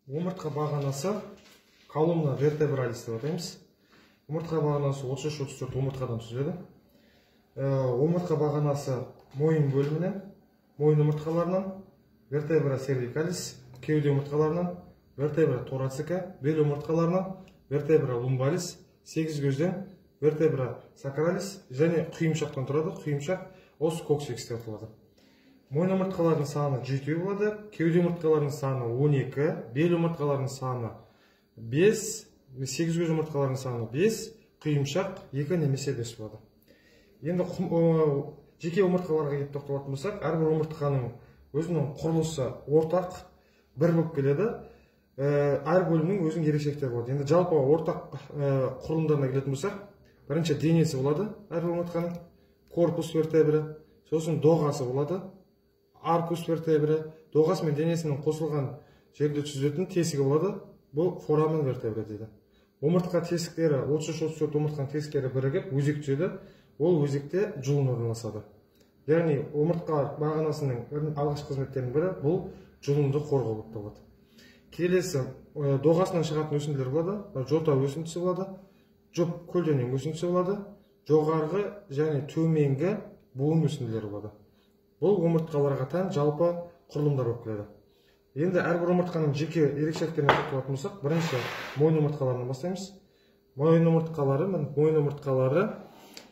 Омыртқа бағанасы columna vertebralis деп атаймыз. Омыртқа бағанасы 33-34 омыртқадан түзіледі. Омыртқа бағанасы мойын бөлімінен, мойын омыртқаларынан, vertebra cervicalis, кеуде омыртқаларынан, vertebra thoracica, бел омыртқаларынан, vertebra lumbalis, сегіз көзден, vertebra sacralis және құйымшақтан тұрады. Құйымшақ os coccyx деп аталады. Мойын омыртқаларының саны 7 болады, кеуде омыртқаларының саны 12, бел омыртқаларының саны 5, сегіз көз омыртқаларының саны 5, құйымшақ 2 немесе 5 болады. Енді жеке омыртқаларға келіп тоқталатын болсақ, әрбір омыртқаның өзінің құрылысы ортақ, бір болып келеді. Әр бөлімнің өзінің ерекшеліктері болады. Енді жалпы ортақ құрылымдарына келетін болсақ, бірінші денесі болады әрбір омыртқаның, корпус вертебрі, сосын доғасы болады, аркус вертебрі, доғасы мен денесінің қосылған жерде түзілетін тесігі болады, бұл форамен вертебрі дейді. Омыртқа тесіктері, 33-34 омыртқаның тесіктері бірігіп өзек түзеді, ол өзекте жұлын орналасады. Яғни омыртқа бағанасының алғашқы қызметтерінің бірі бұл жұлынды қорғау болып табылады. Келесі доғасынан шығатын өсінділер болады, жота өсіндісі болады, жұп көлденең өсіндісі болады, жоғарғы және төменгі буын өсінділері болады. Бұл омыртқаларға тән жалпы құрылымдар болып келеді. Енді әрбір омыртқаның жеке ерекшеліктеріне тоқталатын болсақ, бірінші мойын омыртқаларынан бастаймыз. Мойын омыртқалары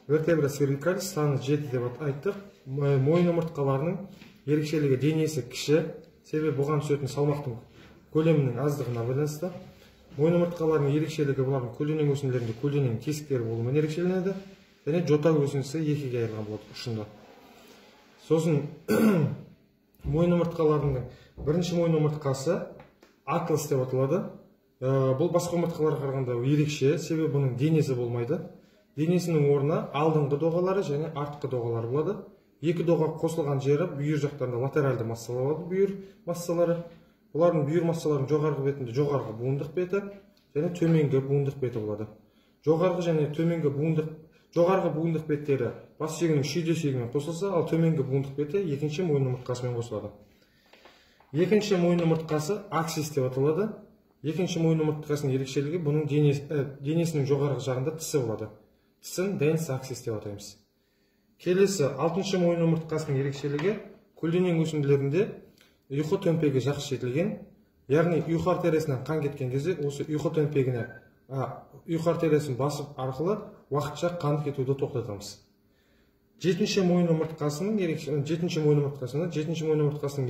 vertebra cervicalis саны 7 деп айттық. Мойын омыртқаларының ерекшелігі денесі кіші, себебі бұған түсетін салмақтың көлемінің аздығына байланысты. Мойын омыртқаларының ерекшелігі бұлардың көлденең өсінділерінде көлденең тесіктері болуымен ерекшеленеді және жота өсіндісі екіге айырылған болады ұшында. Сосын мойын омыртқаларының бірінші мойын омыртқасы атлас деп аталады. Бұл басқа омыртқаларға қарағанда ерекше, себебі бұның денесі болмайды. Денесінің орнына алдыңғы доғалары және артқы доғалары болады. Екі доға қосылған жері бүйір жақтарында латеральды массалар болады, бүйір массалары. Бұлардың бүйір массаларының жоғарғы бетінде жоғарғы буындық беті және төменгі буындық беті болады. Жоғарғы және төменгі буындық, жоғарғы буындық беттері бас сүйегінің шүйде сүйегімен қосылса, ал төменгі буындық беті екінші мойын омыртқасымен қосылады. Екінші мойын омыртқасы аксис деп аталады. Екінші мойын омыртқасының ерекшелігі бұның денесінің жоғарғы жағында тісі болады. Тісін dens axis деп атаймыз. Келесі алтыншы мойын омыртқасының ерекшелігі көлденең өсінділерінде ұйқы төмпегі жақсы жетілген, яғни ұйқы артериясынан қан кеткен кезде осы ұйқы төмпегіне ұйқы артериясын басып арқылы уақытша қан кетуді тоқтатамыз. Жетінші мойын омыртқасының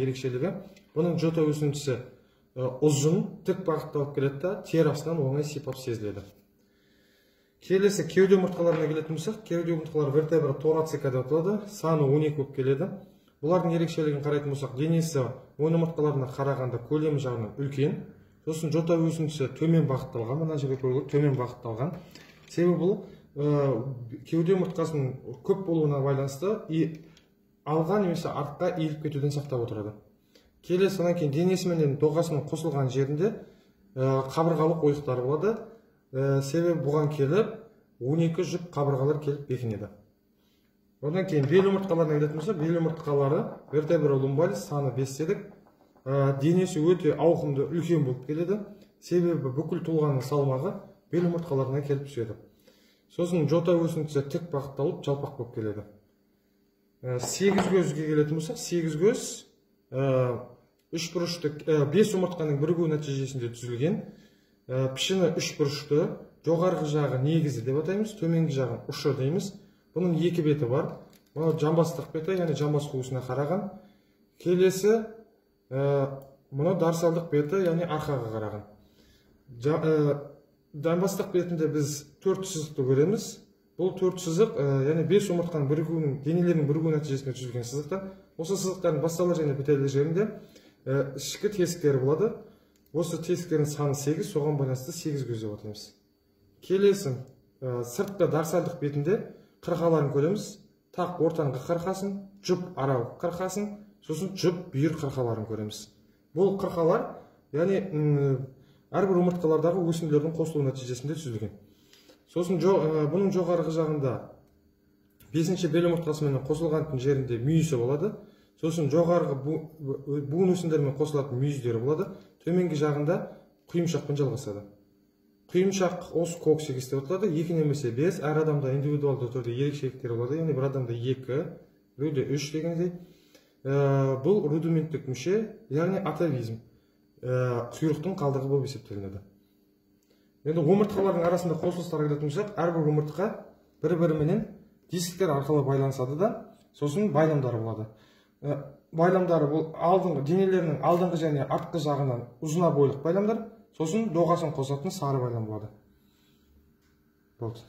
ерекшелігі бұның жота өсіндісі ұзын, тік бағытталып келеді да, тері астынан оңай сипап сезіледі. Келесі кеуде омыртқаларына келетін болсақ, кеуде омыртқалары vertebra thoracica деп аталады, саны 12 болып келеді. Бұлардың ерекшелігін қарайтын болсақ, денесі мойын омыртқаларына қарағанда көлемі жағынан үлкен, сосын жота өсіндісі төмен бағытталған, мына жерде көріп төмен бағытталған. Себебі бұл кеуде омыртқасының көп болуына байланысты алға немесе артқа иіліп кетуден сақтап отырады. Келесі содан кейін денесі менен доғасының қосылған жерінде қабырғалық ойықтары болады. Себебі бұған келіп 12 жұп қабырғалар келіп бекінеді. Одан кейін бел омыртқаларына келетін болсақ, бел омыртқалары vertebra lumbalis саны 5 дедік. Денесі өте ауқымды үлкен болып келеді. Себебі бүкіл тұлғаның салмағы бел омыртқаларына келіп түседі. Сосын жота өсіндісі тік бағытталып жалпақ болып келеді. Сегіз көзге келетін болсақ, сегіз көз үш бұрышты 5 омыртқаның бірігуі нәтижесінде түзілген. Пішіні үш бұрышты, жоғарғы жағы негізі деп атаймыз, төменгі жағын ұшы дейміз. Бұның екі беті бар. Мынау жамбастық беті, яғни жамбас қуысына қараған. Келесі мынау дарсалдық беті, яғни арқаға қараған. Жамбастық бетінде біз 4 сызықты көреміз. Бұл 4 сызық, яғни 5 омыртқаның бірігуінің, денелерінің бірігуі нәтижесінде түзілген сызықтар. Осы сызықтардың басталар және бітелер жерінде ішкі тесіктері болады. Осы тесіктердің саны 8, соған байланысты 8 көз деп атаймыз. Келесі сыртқы дарсалдық бетінде қырқаларын көреміз. Тақ ортаңғы қырқасын, жұп аралық қырқасын, сосын жұп бүйір қырқаларын көреміз. Бұл қырқалар, яғни әрбір омыртқалардағы өсінділердің қосылуы нәтижесінде түзілген. Сосын бұның жоғарғы жағында 5-ші бел омыртқасымен қосылған жерінде мүйісі болады. Сосын жоғарғы буын өсіндермен қосылатын мүйіздері болады. Төменгі жағында құйымшақпен жалғасады. Құйымшақ os coccyx деп аталады. 2 немесе 5, әр адамда индивидуалды түрде ерекшеліктері болады, яғни бір адамда 2, біреуде 3 дегендей. Бұл рудименттік мүше, яғни атавизм, құйрықтың қалдығы болып есептелінеді. Енді омыртқалардың арасында қосылыстар айтатын болсақ, әрбір омыртқа бір-біріменен дисктер арқылы байланысады да, сосын байламдары болады. Байламдары бұл алдыңғы денелерінің алдыңғы және артқы жағынан ұзына бойлық байламдар, сосын доғасын қосатын сары байлам болады. Болды.